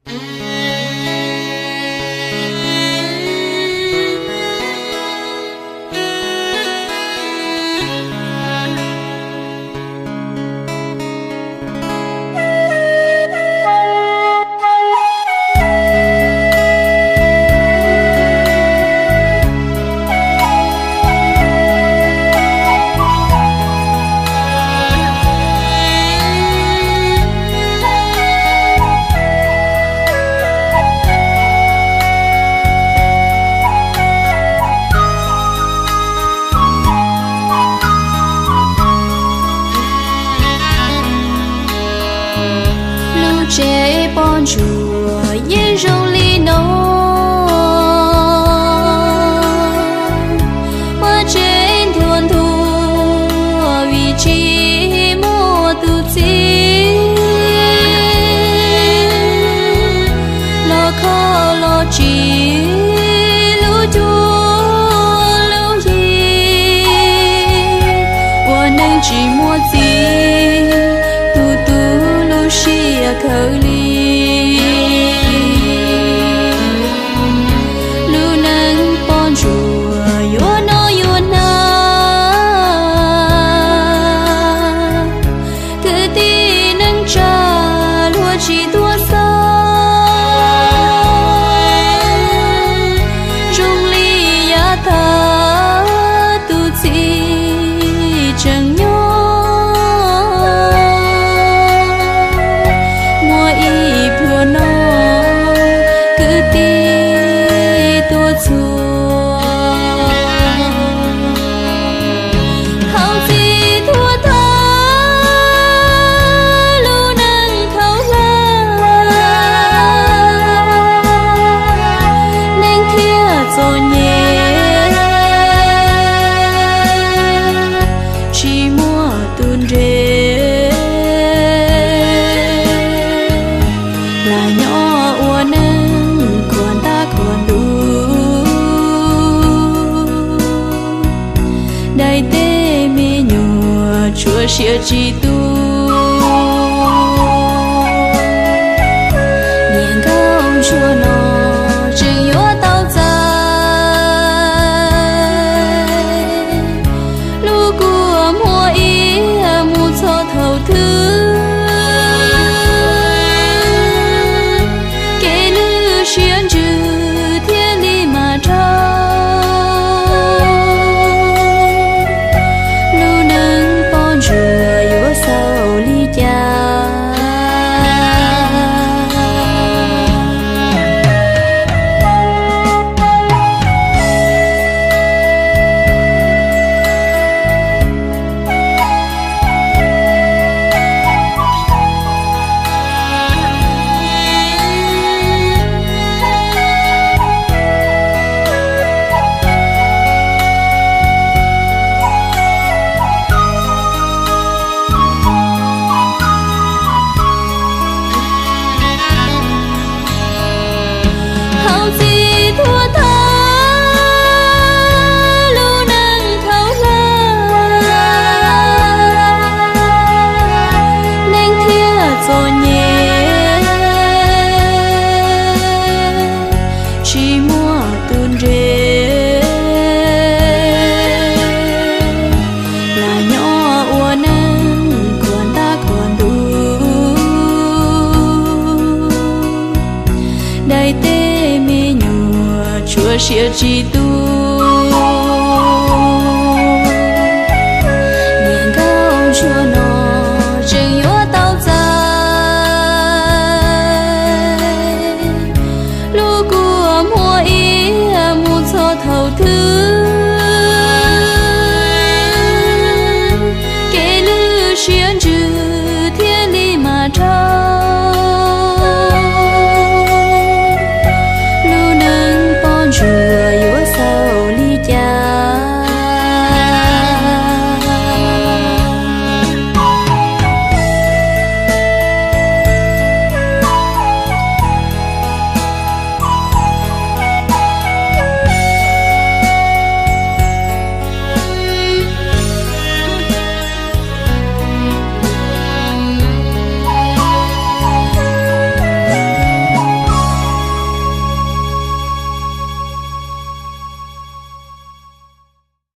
Lub tsev poj ntsuam yeej zoo li no, muaj tsev ntuag ntuag vim tsis muaj tus txiv, los kho los tsim lub cuab lub yig, ua neej tsis muaj txiv, tu tu lub siab kawg li. Lub neej poj ntsuam yuav noj yuav hnav, kwv tij neej tsa luag tsis tuaj xav, zoo li yav tag tus txiv tseem nyob, muaj ib pluag no kwv tij tuaj txhua. Haus txim tuag tag lub neej thaum hla, neeg thiaj txom nyem tsis muaj tus nres, lam nyob ua neej khuam ntab khuam ntuj, daim teb me nyuam tsuas siav tsis tu. Niam nkauj ntsuag no tseem yuav tau txais lub kua muag ib mus txog thaum twg, kev lwj siab ntsws thiaj li mam dhau. Lub neej poj ntsuam yuav xaus li cas? Haus txim tuag tag lub neej thaum hla, neeg thiaj txom nyem tsis muaj tus nres, lam nyob ua neej khuam ntab khuam ntuj, daim teb me nyuam tsuas siav tsis tu.